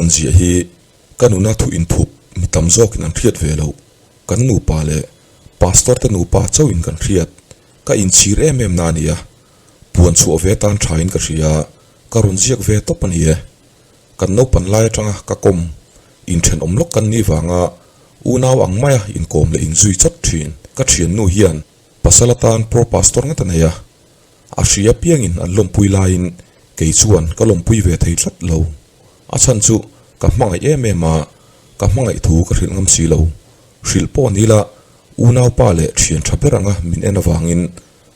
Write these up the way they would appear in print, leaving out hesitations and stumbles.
rawn ziah hi ka nuna thu inthup mi tam zawkin an hriat ve loh. Kan nupa leh Pastor te nupa chauhin kan hriat. Ka inchhir em em na a nia. Puan chhuah ve tan thain ka hria, ka rawn ziak ve tawp a ni e. Kan naupan lai atanga ka kawm, inthenawm lawk kan nih vanga unau ang maia inkawm leh inzui chawt thin. Ka thiannu hian pasal atan Pro Pastor ngat a nei a, a hria apiangin an lawmpui laiin kei chuan ka lawmpui ve thei tlat lo. A chhan chu ka hmangaih em em a, ka hmangaih thu ka hrilh ngam si lo. Hrilh pawh ni la, unaupa leh thian tha ber anga min en avangin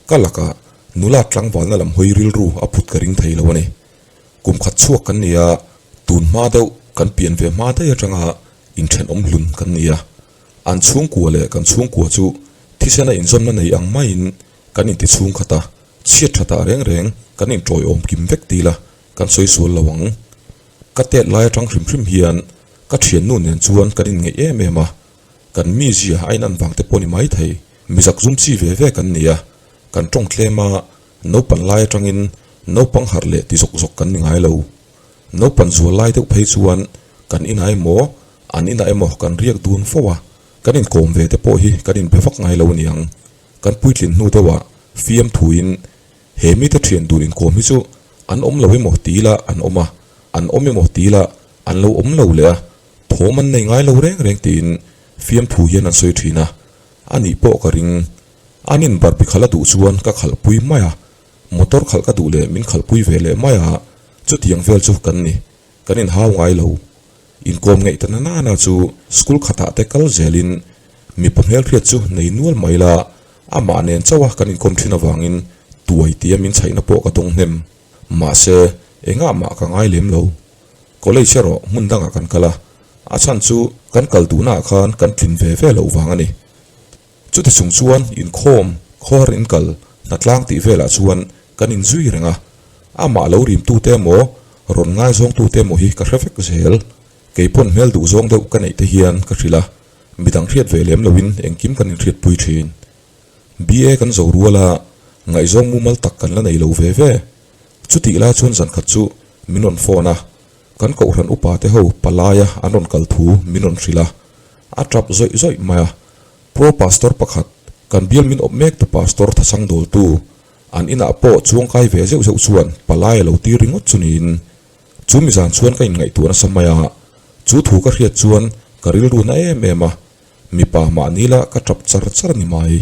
ka lakah nula tlangvalna lam hawi rilru a put ka ring thei lo a ni. Kum khat chhuak kan ni a, tun hma deuh kan pian ve hma daih atanga inthenawm hlun kan ni a. An chhungkua leh kan chhungkua chu thisena inzawnna nei ang maiin kan inti chhungkhat a, chhiat tha ta reng reng kan intawiawm kim vek til a, kan sawi sual lo ang. Ka tet lai atang hrim hrim hian ka thiannu nen chuan kan inngeih em em a, kan mizia a inan vang te pawh ni maithei, mizak zum chi ve ve kan ni a, kan tawng tlem a, Naupan lai atangin naupang harh leh ti zawk zawk kan ni ngai lo. Naupan zual lai deuh phei chuan kan inah emaw, an inah emaw kan riak dun fo a, kan inkawm ve te pawh hi kan inbe vak ngai lo aniang. Kan puitlin hnu deuhah fiam thuin he mite thian dun inkawm hi chu an awm lo emaw ti ila an awm a, an awm emaw ti ila an lo awm lo leh a, thawm an nei ngai lo reng reng tiin fiamthu hian an sawi thin a, anih pawh ka ring. An in barbi khalh a duh chuan ka khalhpui mai a, motor khalh ka duh leh min khalhpui ve leh mai a, chutiang vel chu kan ni, kan inhau ngai lo. Inkawm ngeih ta na nana chu school khatah te kal zelin mipa hmelhriat chu nei nual mai la, amah nen chauh a kan inkawm thin avangin tuai tia min chhaihna pawh ka dawng hnem. Mahse, engah mah ka ngai lem lo. College erawh hmun dangah kan kal a, a chhan chu kan kal duhnaah khan kan tlin ve ve loh vang a ni. Chuti chung chuan inkhawm, khawhar inkal, hnatlang tih velah chuan kan inzui reng a, amah lo rimtute emaw, rawn ngaizawngtute emaw hi ka hre vek zel. Keipawn hmel duhzawng deuh ka neih te hian ka hrilh a, midang hriat ve lem loin engkim kan inhriatpui thin. BA kan zo rual a, ngaihzawng mumal tak kan la nei lo ve ve. Chutih lai chuan zankhat chu min rawn phone a, kan kohhran upa te ho palaia an rawn kal thu min rawn hrilh a, a tap zawih zawih mai a. Pro Pastor pakhat, kan bial min awp mek tu Pastor thachang dawltu, an inah pawh chuangkai ve zeuh zeuh chuan palai a lo tir ringawt chu niin. Chu mizan chuan ka inngaihtuah nasa mai a, chu thu ka hriat chuan ka rilru na em em a, mipa mahni la ka tap char char a ni mai.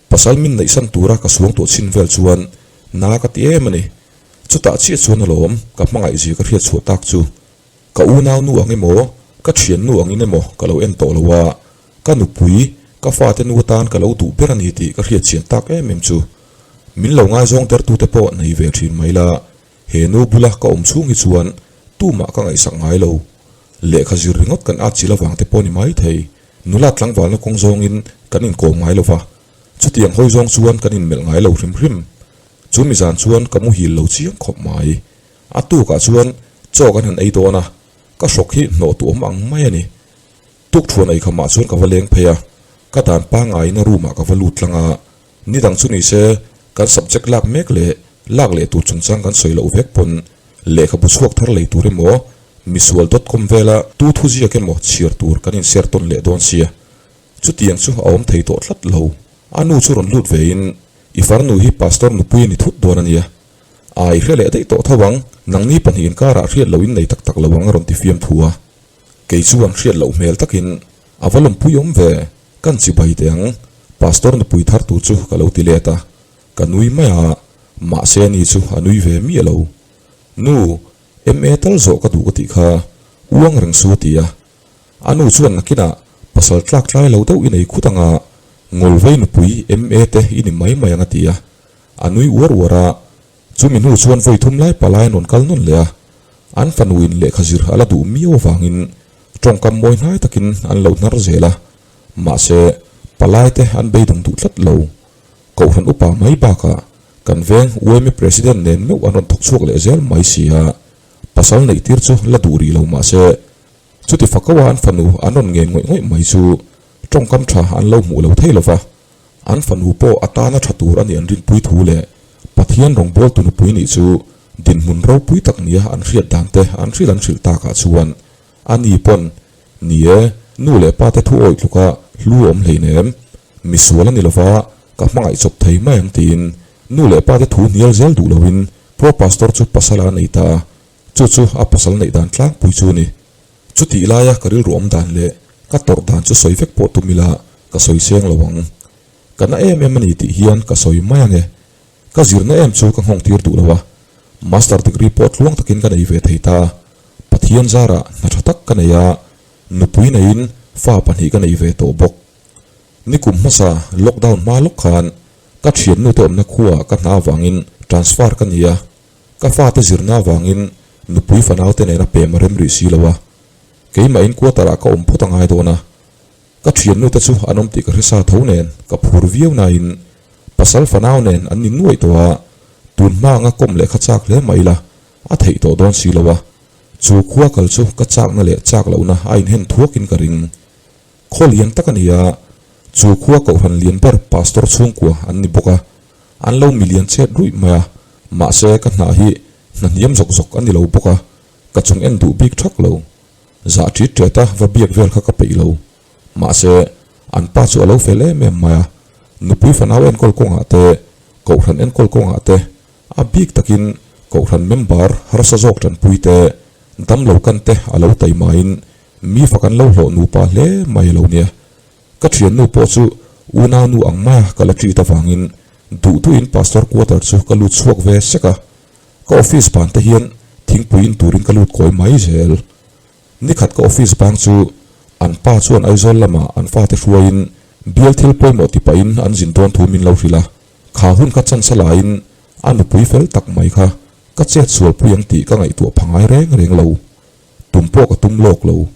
Pasal min neihsan tura ka suangtuah chhin vel chuan na ka ti em a ni. Chutah chiah chuan alawm ka hmangaihzia ka hriat chhuah tak chu. Ka unau nu ang emaw, ka thian nu angin emaw ka lo en tawh lo a, ka nupui, ka fate nu atan ka lo duh ber a ni tih ka hriat chian tak em em chu. Min lo ngaizawng dertute pawh nei ve thin mai la, he nu bula ka awm chhung hi chuan tumah ka ngaihsak ngai lo. Lehkha zir ringawt kan at chil avang te pawh ni mai thei, nula tlangvalna kawng zawngin kan inkawm ngai lo va, chutiang hawi zawng chuan kan inmelh ngai lo hrim hrim. Chu mizan chuan ka muhil lo chiang khawp mai. A tukah chuan chaw kan han ei dawn a, ka hrawk hi hnawh tu awm ang mai a ni. Tukthuan ei khamah chuan ka va leng phei a, ka dan pangaiin a room ah ka va lut tlang a, ni dang chu ni se kan subject lak mek leh lak leh tur chungchang kan sawi loh vek pawn lehkhabu chhuak thar lei tur emaw misual dot com vela tu thu ziak emaw chhiar tur kan inshare tawn leh dawn sia. Chutiang chu a awm thei tawh tlat lo. A nu chu rawn lut vein i farnu hi pastor nupui a ni thut dawn a nia. A, i hre leh daih tawh tho ang, nangni pahnih inkarah hriat loh in nei tak tak lo ang a rawn ti fiam thu a. Kei chuan hriat loh hmel takin, A va lawmpui awm ve, kan chibai teh ang, Pastor nupui thar tur chu ka lo ti let a. Ka nui mai a, mahse ani chu a nui ve miah lo. Nu, MA tal zawh ka duh ka tih kha, uang reng su a ti a. A nu chuan nakinah pasal tlak tlai lo deuh i nei khut ang a, Ngawlvei nupui MA te i ni mai mai ang a ti a. A nui uar uar a, chumi hnu chuan vawi thum lai palai an rawn kal nawn leh a, an fanuin lehkha zir a la duh miau avangin tawngkam mawi hnai takin an lo hnar zel a, mahse palai te an beidawng duh tlat lo. Kohhran upa mai bakah kan veng UMA President nen meuh an rawn thawk chhuak leh zel mai si a, pasal neih tir chu la duh rih lo mahse chuti fakaua an fanu an rawn ngen ngawih ngawih mai chu tawngkam tha an lo hmuh lo thei lova. An fanu pawh a tana tha tur a nih an rinpui thu leh Pathian rawngbawltu nupui nih chu dinhmun ropui tak nia an hriat dan te an hrilh an hrilh takah chuan. A ni pawn, Ni e, nu leh pa te thu awih tluka hlu awm hleinem, misual a ni lova ka hmangaih chawp thei mai ang tiin nu leh pa te thu hnial zel duh loin Pro Pastor chu pasal a nei ta a, chu chu a pasal neih dan tlangpui chu a ni. Chutih laia ka rilru awm dan leh ka tawrh dan chu sawi vek pawh tum ila ka sawi seng lo ang. Ka na em em a ni tih hian ka sawi mai ange. Ka zirna em chu ka nghawng tir duh lo a, Master degree pawh tluang takin ka nei ve thei ta. Pathian zarah hna tha tak ka nei a, nupui neiin fa pahnih ka nei ve tawh bawk. Nikum hmasa lockdown hma lawk khan ka thiannute awmna khuaah ka hna avangin transfer ka ni a, ka fate zirna avangin nupui fanaute nena pem a rem rih si lo a, keimahin quarter-ah ka awm phawt a ngai dawn a, ka thiannute chu an awm tih ka hre sa tho nen ka phur viau nain pasal fanau nen an ni nuaih tawh a, tun hma anga kawm leh kha chak hle mah ila a theih tawh dawn si lo a, chu khua kal chu ka chakna leh chak lohna a inhen thuakin ka ring. Khaw lian tak a ni a, chu khua kohhran lian ber pastor chhungkua an ni bawk a, an lo milian chet ruih mai a, mahse ka hna hi hna hniam zawk zawk a ni lo bawk a, ka chung en duh bik thak lo. Zah ṭit ṭet a va biak vel kha ka peih lo. Mahse, an pa chu a lo fel em em mai a, nupui fanau enkawl kawngah te, kohhran enkawl kawngah te, a bik takin kohhran member harsa zawk ṭanpui te, damlo kan te a lo taimain Mi fak an lo hlawh nupa hle mai lo nia. Ka thiannu pawh chu unau nu ang maia ka la treat avangin duh duhin pastor quarter chu ka lut chhuak ve sek a. Ka office ban te hian thingpui in turin ka lut kawi mai zel. Nikhat ka office bang chu an pa chuan Aizawl lamah an fate hruaiin bial thil pawimawh ti pahin an zin dawn thu min lo hrilh a. Kha hun kha chance laiin a nupui fel tak mai kha ka chet sualpui ang tih ka ngaihtuah pha ngai reng reng lo. Tum pawh ka tum lawk lo.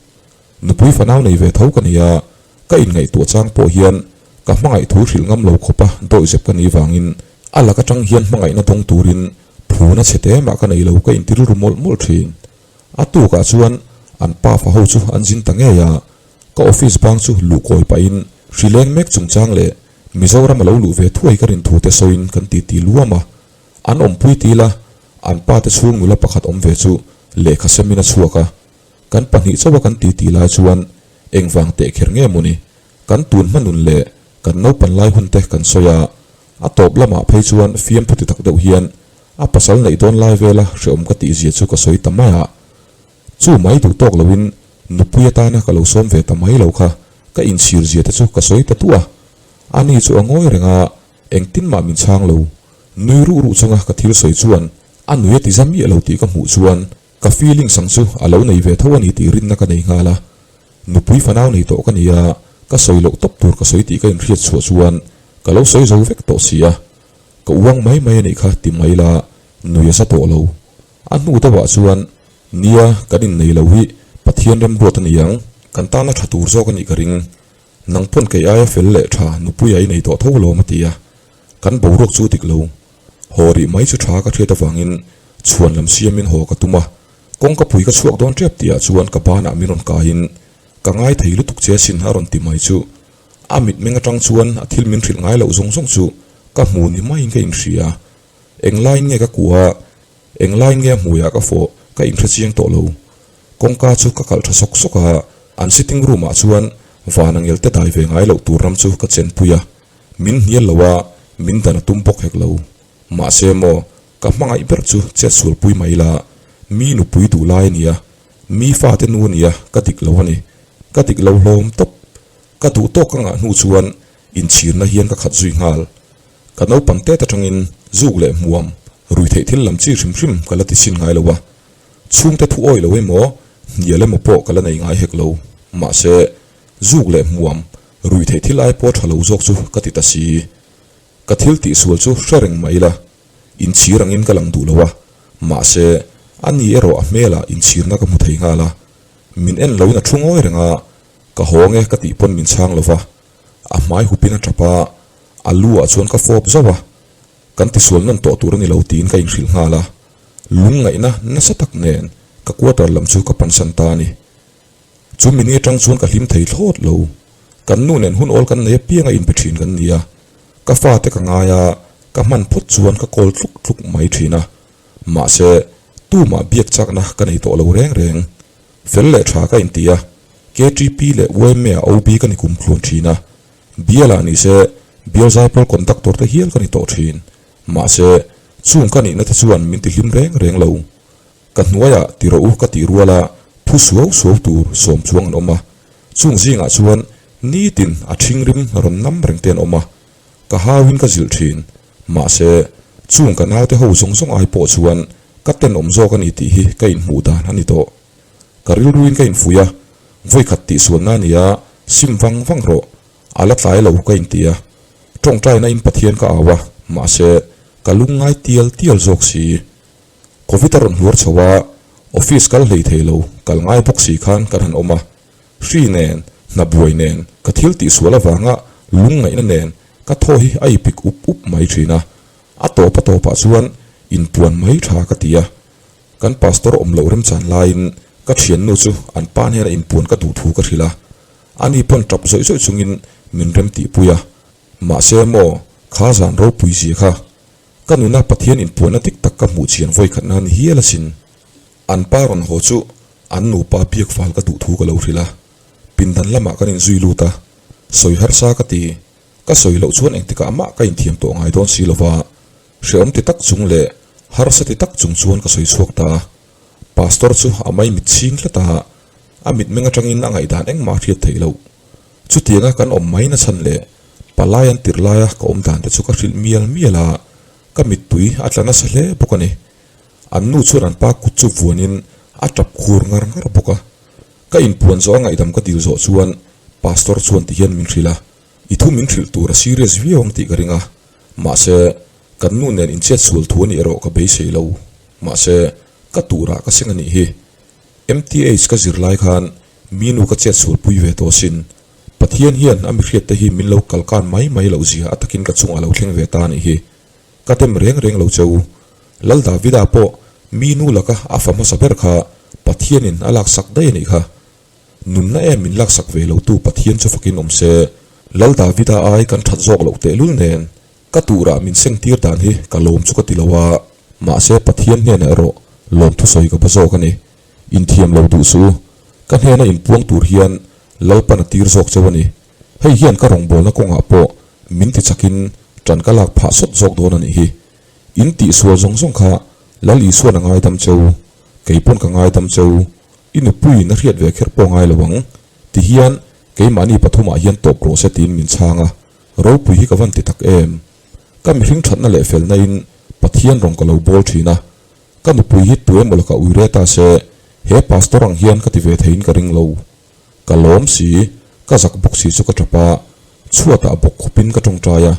Nupui fanau nei ve tho ka ni a, ka inngaihtuah chang pawh hian ka hmangaih thu hrilh ngam lo khawpa dawihzep ka nih vangin a lak atang hian hmangaihna dawng turin phuna chhe te mah ka nei lo ka inti rilru mawlh mawlh thin. A tukah chuan an pa fa ho chu an zin ta ngei a, ka office bang chu luh kawi pahin hri leng mek chungchang leh Mizoram a lo luh ve thuai ka rin thu te sawiin kan titi luam a. An awmpui ti ila, an pa te chhung nula pakhat awm ve chu lehkha semin a chhuak a. Kan pahnih chauha kan titi lai chuan engvang teh kher nge mawni, kan tun hma nun leh kan naupan lai hun te kan sawi a. A tawp lamah phei chuan fiamthu ti tak deuh hian a pasal neih dawn lai vela hreawm ka tih zia chu ka sawi ta mai a. Chu mai duh tawk loin nupui atana ka lo sawm ve ta mai lo kha ka inchhir zia te chu ka sawi ta duah a. Ani chu a ngawi reng a, engtin mah min chhang lo. Nui ruh ruh chunga ka thil sawi chuan a nui a ti za miah lo tih ka hmuh chuan ka feelings ang chu a lo nei ve tho a ni tih rinna ka nei nghal a. Nupui fanau nei tawh ka ni a, ka sawi loh tawp tur ka sawi tih ka inhriat chhuah chuan ka lo sawi zo vek tawh si a. Ka uang mai mai a nih kha ti mai la, nui a za tawh lo. A hnu deuhah chuan nia kan innei lo hi Pathian remruat a ni ang, kan tana tha tur zawk a nih ka ring. Nang pawn kei aia fel leh tha nupuia i nei tawh tho lawm a ti a. Kan boruak chu dik lo. Haw rih mai chu tha ka hriat avangin chhuan lam siamin haw ka tum a. Kawngka pui ka chhuak dawn tep tihah chuan ka banah min rawn kaiin ka ngai thei lutuk che asin a rawn ti mai chu. A mitmeng atang chuan a thil min hrilh ngai loh zawng zawng chu ka hmu ni maiin ka inhria. Englaiin nge ka kuah a, englaiin nge a hmuiah ka fawh ka inhre chiang tawh lo. Kawngka chu ka kalh tha sawk sawk a, an sitting room ah chuan van angel te dai ve ngai loh tur ram chu ka chenpui a. Min hnial lo a, min dan a tum bawk hek lo. Mahse maw, ka hmangaih ber chu chet sualpui mai ila, mi nupui duh lai a nia, mi fate nu a nia, ka dik lo a ni. Ka dik lo hlawm tawp. Ka duh tawk ka ngah hnu chuan inchhirna hian ka khat zui nghal. Ka naupang tet atangin zuk leh hmuam, rui theih thil lam chi hrim hrim ka la ti chhin ngai lo a. Chhungte thu awih lo emaw, hnial emaw pawh ka la nei ngai hek lo. Mahse, zuk leh hmuam, rui theih thil ai pawh tha lo zawk chu ka ti ta si. Ka thil tihsual chu hre reng mah ila, inchhir angin ka lang duh lo a, mahse, a ni erawh a hmelah inchhirna ka hmu thei nghal a. Min en loin a thu ngawi reng a, ka hawng e ka tih pawn min chhang lo va, a hmai hupin a tap a, a lu ah chuan ka fawp zauh a, kan tisual nawn tawh tur a ni lo tiin ka inhrilh nghal a, lungngaihna nasa tak nen ka quarter lam chu ka pansan ta a ni. Chu mini atang chuan ka hlim thei thlawt lo. Kan nu nen hun awl kan nei apianga inpe thin kan ni a. Ka fate ka ngai a, ka hman phawt chuan ka kawl tluk tluk mai thin a. Mahse, tumah biak chakna ka nei tawh lo reng reng. Fel leh tha ka inti a, KTP leh YMA ah OB ka ni kum tluan thin a, bial ah nise bial zaipawl conductor te hial ka ni tawh thin. Mahse, chung ka nihna te chuan min ti hlim reng reng lo. Ka hnuaiah ti rawh u ka tih ruala phu suau suau tur sawm chuang an awm a, chung zingah chuan nitin a thingrim rawn nam reng te an awm a, ka hauin ka zilh thin. Mahse, chung ka naute ho zawng zawng ai pawh chuan ka tenawm zawk a ni tih hi ka inhmuh dan a ni tawh. Ka rilruin ka infuih a, vawikhat tihsualna a nia, sim vang vang rawh, a la tlai lo ka inti a. Tawngtaina in Pathian ka au a, mahse, ka lungngai tial tial zawk si. Covid a rawn hluar chho a, office kal hlei thei lo, kal ngai bawk si khan kan han awm a. Hri nen, hna buai nen, ka thil tihsual avanga lungngaihna nen ka thaw hi a ipik up up mai thin a. A tawp a tawpah chuan inpuan mai tha ka ti a. Kan pastor awm loh remchan laiin ka thiannu chu an pa hnena inpuan ka duh thu ka hrilh a. Ani pawn tap zawih zawih chungin min rem tihpui a. Mahse maw, kha zan ropui zia kha Ka nuna Pathian inpuanna dik tak ka hmuh chian vawikhat nan hial asin. An pa rawn haw chu an nupa biak fal ka duh thu ka lo hrilh a, pindan lamah kan inzui lut a, sawi harsa ka ti. Ka sawi loh chuan engtikah mah ka inthiam tawh ngai dawn si lova, hrehawm ti tak chung leh harsa ti tak chung chuan ka sawi chhuak ta a. Pastor chu a mai mit chhing tlat a, a mitmeng atangin a ngaihdan engmah a hriat theih loh. Chutianga kan awm mai nachhan leh palai an tirh laia ka awm dan te chu ka hrilh mial mial a, ka mittui a tla nasa hle bawk a ni. An nu chuan an pa kut chu vuanin a tap khur ngar ngar bawk a. Ka inpuan zawh a ngaihdam ka dil zawh chuan Pastor chuan ti hian min hrilh a, I thu min hrilh tur a serious viau ang tih ka ring a, mahse kan nu nen inchhiat sual thu a nih erawh ka beisei lo. Mahse ka turah ka seng a nih hi. MTH ka zir lai khan mi nu ka chet sual pui ve tawh sin. Pathian hian a mihriat te hi min lo kal kan mai mai loh zia a takin ka chungah lo thleng ve ta a nih hi. Ka dem reng reng lo che u. Lal Davida pawh mi nu laka a fa hmasa ber kha Pathianin a laksak daih a nih kha. Nunna em min laksak ve lo tu Pathian chu fakin awm se. Lal Davida ai kan that zawk loh tehlul nen Ka turah min seng tir dan hi ka lawm chu ka ti lo a, mahse Pathian hnenah erawh lawmthu sawi ka ba zawk a ni. Inthiam lo duh suh u, ka hnena inpuang tur hian Lalpan a tir zawk cheu a ni. Hei hian ka rawngbawlna kawngah pawh min ti chakin ṭan ka lak phah sawt zawk dawn a nih hi. In tihsual zawng zawng kha Lal Isuan a ngaidam cheu, kei pawn ka ngaidam cheu, i nupuiin a hriat ve kher pawh ngai lo ang, ti hian keimahni pathumah hian tawp rawh se tiin min chhang a. Ropui hi ka van ti tak em? Ka mihring thatna leh felna in Pathian rawn ka lo bawl thin a, ka nupui hi tu emaw lakah ui re ta se, he pastor ang hian ka ti ve theiin ka ring lo. Ka lawm si, ka zak bawk si chu ka tap a, chhuatah bawk khupin ka tawngtai a.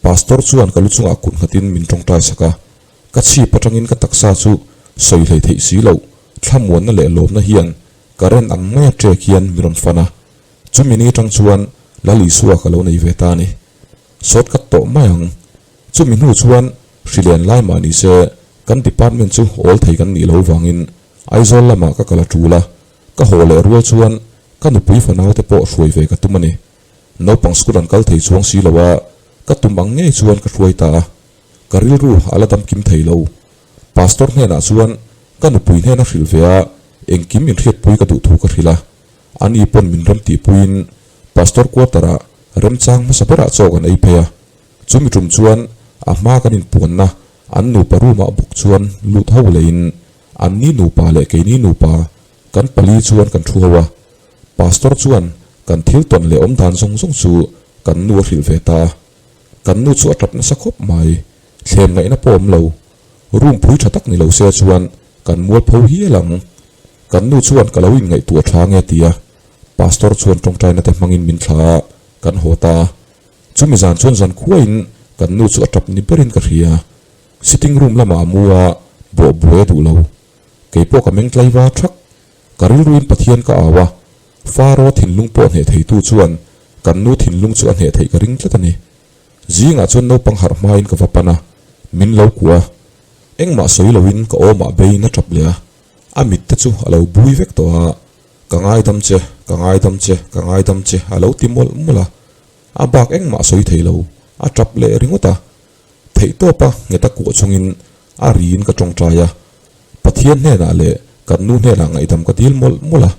Pastor chuan ka lu chungah kut nghatin min tawngtai sak a, ka chhip atangin ka taksa chu sawi hlei theih si loh, thlamuanna leh lawmna hian current ang maia ṭek hian min rawn fan a. Chumi ni atang chuan Lal Isua ka lo nei ve ta a ni. Sawt ka tawh mai ang. Chumi hnu chuan hrilen lai mah ni se kan department chu awl thei kan nih lo vangin Aizawl lamah ka kal a tul a, ka haw leh rual chuan ka nupui fanau te pawh hruai ve ka tum a ni. Naupang school an kal thei chuang si lo a, ka tum ang ngei chuan ka hruai ta a. Ka rilru a la dam kim thei lo. Pastor hnenah chuan ka nupui hnena hrilh ve a, engkim inhriatpui ka duh thu ka hrilh a. Ani pawn min rem tihpuiin Pastor quarter-ah remchang hmasa berah chaw kan ei phei a. Chumi tum chuan a hma kan inpuanna an nupa room-ah bawk chuan lut ho leiin anni nupa leh keini nupa kan pali chuan kan thu ho a. Pastor chuan kan thil tawn leh awmdan zawng zawng chu kan nu a hrilh ve ta a. Kan nu chu a tap nasa khawp mai, thlem ngaihna pawh awm lo. Room phui tha tak ni lo se chuan kan mualpho hial ang. Kan nu chuan ka lo inngaihtuah tha nge ti a, Pastor chuan tawngtaina te hmangin min thla a, kan haw ta a. Chumi zan chuan zan khuaiin kan nu chu a tap ni berin ka hria. Sitting room lamah a mu a, bawh buai a duh lo. Kei pawh ka meng tlaiva thak. Ka rilruin Pathian ka au a, Faro thinlung pawh hneh theitu chuan kan nu thinlung chu a hneh theih ka ring tlat a ni. Zingah chuan naupang harh hmain ka va pan a, min lo kuah a. Engmah sawi loin ka awmah beiin a tap leh a. A mit te chu a lo bui vek tawh a, Ka ngaidam che, ka ngaidam che, ka ngaidam che a lo ti mawlh mawlh a. A bak engmah a sawi thei lo, a tap leh ringawt a. Theihtawpa nghet a kuah chungin a riin ka tawngtai a. Pathian hnenah leh Kan nu hnenah ngaihdam ka dil mawlh mawlh a,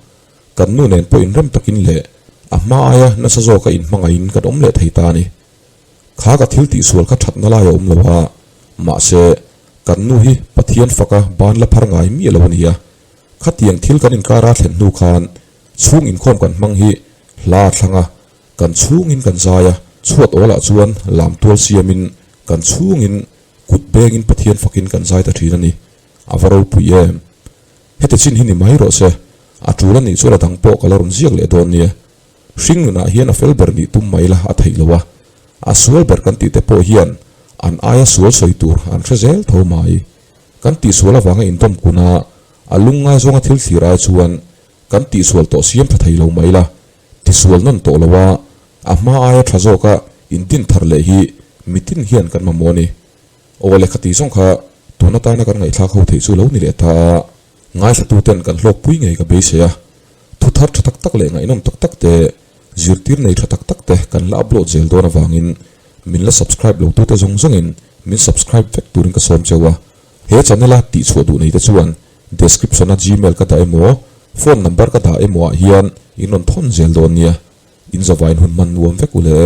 kan nu nen pawh inrem takin leh a hma aia nasa zawka inhmangaihin kan awm leh thei ta a ni. Kha ka thil tihsual kha thatna lai a awm lo a, mahse, kan nu hi Pathian faka ban la phar ngai miah lo a ni a. Khatiang thil kan inkara thlen hnu khan chhung inkhawm kan hmang hi hla a thlang a, kan chhungin kan zai a, chhuat awlah chuan lam tual siamin kan chhungin kut bengin Pathian fakin kan zai ta thin a ni. A va ropui em? Heti chin hi ni mai rawh se, a tul a nih chuan a dang pawh ka la rawn ziak leh dawn nia. Hring nunah hian a fel ber nih tum mai la a theih lo a, a sual ber kan tih te pawh hian an aia sual sawi tur an hre zel tho mai. Kan tihsual avanga indawm kun a, a lungngai zawnga thil thlir ai chuan kan tihsual tawh siam tha thei lo mai la, tisual nawn tawh lo a, a hma aia tha zawka indin thar leh hi mitin hian kan mamawh a ni. Aw lehkha tih zawng kha tun atana kan ngaihthlak ho theih chu lo ni leh ta a, ngaithlatuten kan hlawkpui ngei ka beisei a, thu thar tha tak tak leh ngaihnawm tak tak te, zirtir nei tha tak tak te kan la upload zel dawn avangin min la subscribe lo tute zawng zawngin min subscribe vek turin ka sawm cheu a, he channel a tihchhuah duh nei te chuan description a gmail ka dah emaw phone number ka dah emaw ah hian in rawn thawn zel dawn nia, in zavain hun hman nuam vek u le.